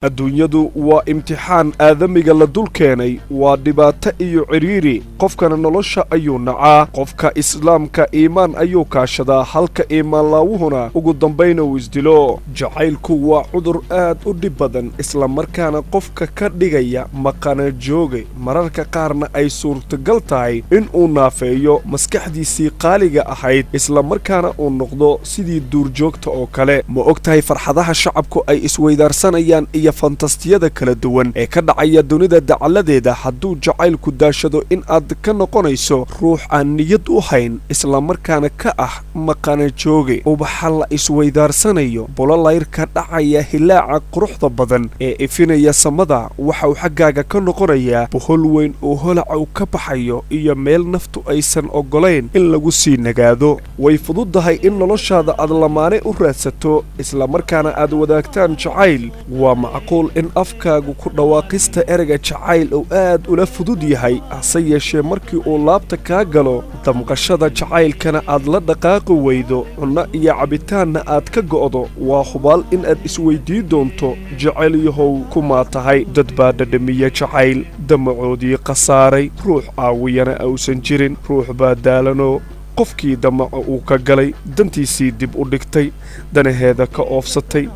Adduunyadu waa imtixaan aadamiga la dul keenay, waa dhibaato iyo cidhiiri. Qofkana nolosha ayuu nacaa. Qofka islaamka iimaan ayuu kaashadaa, halka iimaanlaawuhuna ugu dambayna uu isdilo. Jacaylku waa cudur aad u dhib badan, islamarkaana qofka ka dhigaya maqana jooge, mararka qaarna ay suurtagal tahay in uu naafeeyo maskaxdiisii qaaliga ahayd, islamarkaana uu noqdo sidii duurjoogta oo kale. Ma og tahay farxadaha shacabku ay isweydaarsanayaan iyo fantastiyada kala duwan ee ka dhacaya dunida dacaladeeda hadduu jacaylku daashado in aad ka noqonayso ruux aan niyad u hayn, islamarkaana ka ah maqana jooge? Ubaxa la isweydaarsanayo, bololayrka dhacaya, hilaaca quruxda badan ee ifinaya samada waxauu xaggaaga ka noqonayaa bohol weyn oo holaca u ka baxayo iyo meel naftu aysan oggolayn in lagu sii nagaado. Way fududahay in noloshaada aad lamaane u raadsato, islamarkaana aad wadaagtaan jacayl. Waa macquul in afkaagu ku dhawaaqista ereyga jacayl uu aad ula fudud yahay, hase yeeshee markii uu laabta kaa galo, damqashada jacaylkana aad la dhaqaaqi weydo, cunno iyo cabitaanna aad ka go'do, waa hubaal in aad isweydii doonto: jecel yahow, kumaa tahay? Dad baa dhadhamiya jacayl damacoodii khasaaray, ruux caawiyana ausan jirin. Ruux baa daalanoo qofkii damaca uu ka galay dantiisii dib u dhigtay, danaheeda ka oofsatay.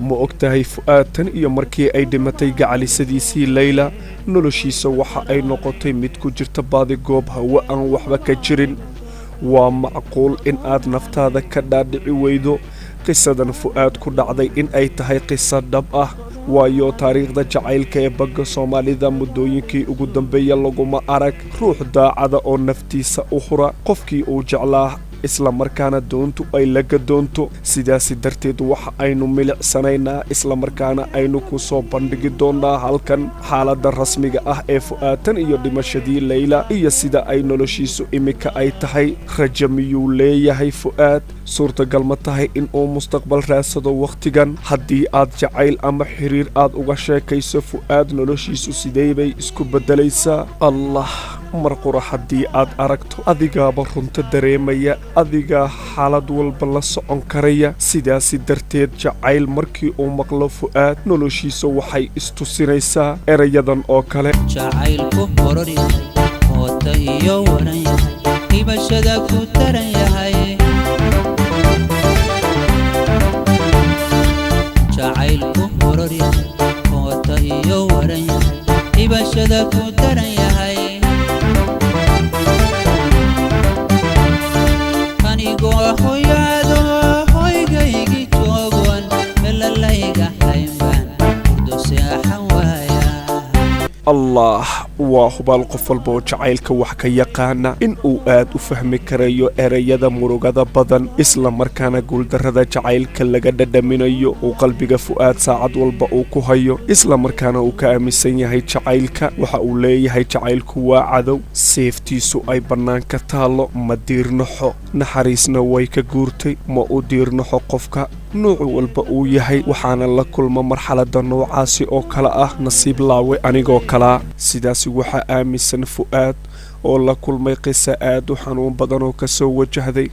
Ma og tahay Fu'aad tan iyo markii ay dhimatay gacalisadiisii Leyla, noloshiisa waxa ay noqotay mid ku jirta baadigoob hawo aan waxba ka jirin? Waa macquul in aad naftaada ka dhaadhici weydo qisadan Fu'aad ku dhacday in ay tahay qiso dhab ah, waayo taariikhda jacaylka ee bagga Soomaalida muddooyinkii ugu dambeeya laguma arag ruux daacada oo naftiisa u hura qofkii uu jeclaa, isla markaana doontu ay la gadoonto. Sidaasi darteed waxa aynu milicsanaynaa, isla markaana aynu ku soo bandhigi doonnaa halkan xaaladda rasmiga ah ee Fu'aatan iyo dhimashadii Leyla iyo sida ay noloshiisu iminka ay tahay. Rajo miyuu leeyahay Fu'aad? Suurtagal ma tahay in uu mustaqbal raadsado wakhtigan? Haddii aad jacayl ama xiriir aad uga sheekayso Fu'aad, noloshiisu sidee bay isku beddelaysaa? Allah, mar qura haddii aad aragto, adigaaba runta dareemaya, adigaa xaalad walba la socon karaya. Sidaasi darteed jacayl markii uu maqlo Fu'aad, noloshiisa waxay istusinaysaa erayadan oo kale: Jacaylku horor yahay, hoota iyo waran yahay, hibashada ku taran yahay. Jacaylku horor yahay, hoota iyo waran yahay, hibashada ku taran yahay. Anigoo hoyaado hoygaygii joogoon melalayga haynbaan hurdo seexan waaya. Allah, waa hubaal qof walba oo jacaylka wax ka yaqaana in uu aad u fahmi karayo erayada murugada badan, isla markaana guuldarrada jacaylka laga dhadhaminayo uu qalbiga Fu'aad saacad walba uu ku hayo, isla markaana uu ka aaminsan yahay jacaylka. Waxa uu leeyahay: jacaylku waa cadow seeftiisu ay bannaanka taallo, ma diirnaxo, naxariisna way ka guurtay, ma u diirnaxo qofka nuuc walba uu yahay. Waxaana la kulma marxaladda noocaasi oo kale ah nasiib laawe anigoo kalaa. Sidaasi waxaa aaminsan Fu'aad oo la kulmay qisa aad u xanuun badan oo kasoo wajahday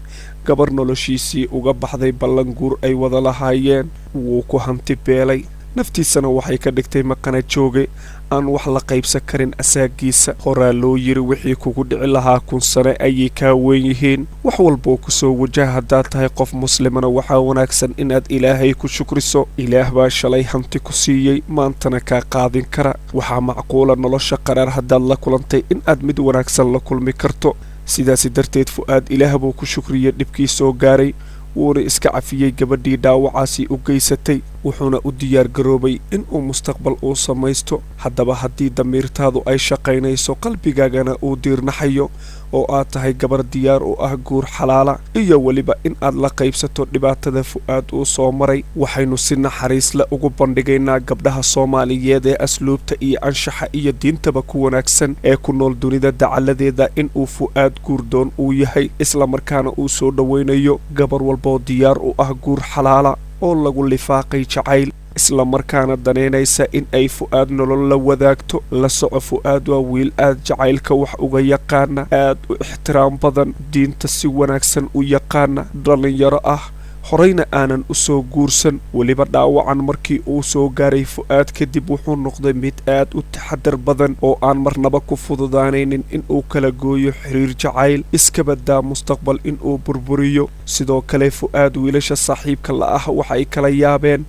gabar noloshiisii uga baxday ballan guur ay wada lahaayeen. Wuu ku hanti beelay, naftiisana waxay ka dhigtay maqana jooge aan wax la qaybsan karin asaagiisa. Horaa loo yiri: wixii kugu dhici lahaa 1000 sane ayay kaa weyn yihiin. Wax walboo kusoo wajaha, haddaad tahay qof muslimana, waxaa wanaagsan inaad Ilaahay ku shukriso. Ilaah baa shalay hanti ku siiyey, maantana kaa qaadin kara. Waxaa macquula nolosha qaraar haddaad la kulantay in aad mid wanaagsan la kulmi karto. Sidaasi darteed Fu'aad Ilaah buu ku shukriyey dhibkii soo gaaray, wuuna iska cafiyey gabadhii dhaawacaasi u geysatay, wuxuuna u diyaar garoobay inuu mustaqbal uu samaysto. Haddaba haddii damiirtaadu ay shaqaynayso, qalbigaagana uu diirnaxayo, oo aad tahay gabar diyaar u ah guur xalaala iyo weliba in aad la qaybsato dhibaatada Fu'aad uu soo maray, waxaynu si naxariisle ugu bandhigaynaa gabdhaha Soomaaliyeed ee asluubta iyo anshaxa iyo diintaba ku wanaagsan ee ku nool dunida dacaladeeda in uu Fu'aad guurdoon uu yahay, islamarkaana uu soo dhowaynayo gabar walboo diyaar u ah guur xalaala oo lagu lifaaqay jacayl, isla markaana danaynaysa in ay Fu'aad nolol la wadaagto. La soco, Fu'aad waa wiil aad jacaylka wax uga yaqaana, aad u ixtiraam badan, diinta si wanaagsan u yaqaana, dhallinyaro ah. Horeyna aanan u soo guursan. Weliba dhaawacan markii uu soo gaaray Fu'aad kadib, wuxuu noqday mid aad u taxadar badan oo aan marnaba ku fududaanaynin inuu kala gooyo xiriir jacayl, iskabadaa mustaqbal inuu burburiyo. Sidoo kale Fu'aad wiilasha saaxiibka la ah waxay kala yaabeen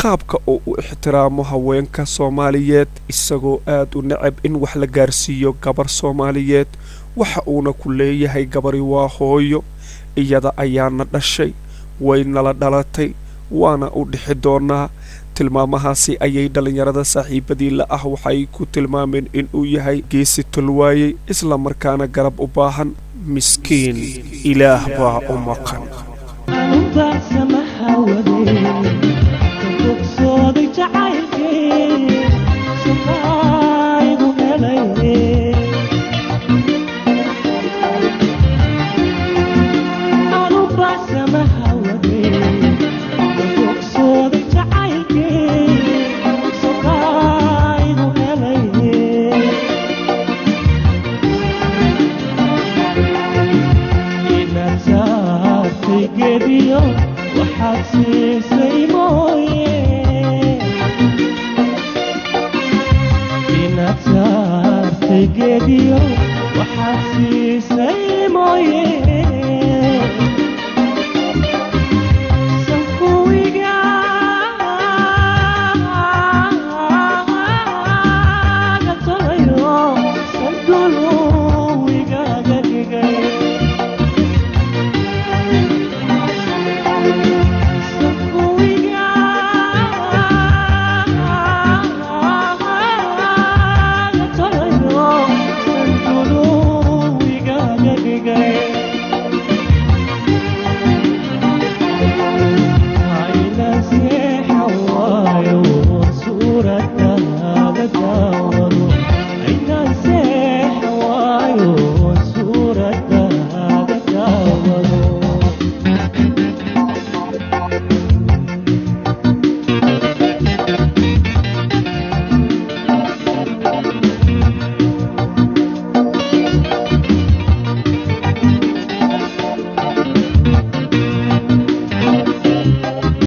qaabka oo u ixtiraamo haweenka Soomaaliyeed, isagoo aad u necab in wax la gaarsiiyo gabar Soomaaliyeed. Waxa uuna ku leeyahay: "Gabari waa hooyo, iyada ayaana dhashay, way nala dhalatay, waana u dhixi doonaa." Tilmaamahaasi ayay dhallinyarada saaxiibadii la ah waxay ku tilmaameen inuu yahay geesi tolwaayey, isla markaana garab u baahan. Miskiin, Ilaah baa u maqan. Bogsooday jacaylkii sukaygu helay. Anubaasamahawadey bogsooday jacaylkii sukaygu helay. Inaad saartay geediyo waxaad siisay mooye, inaad saartay geediyo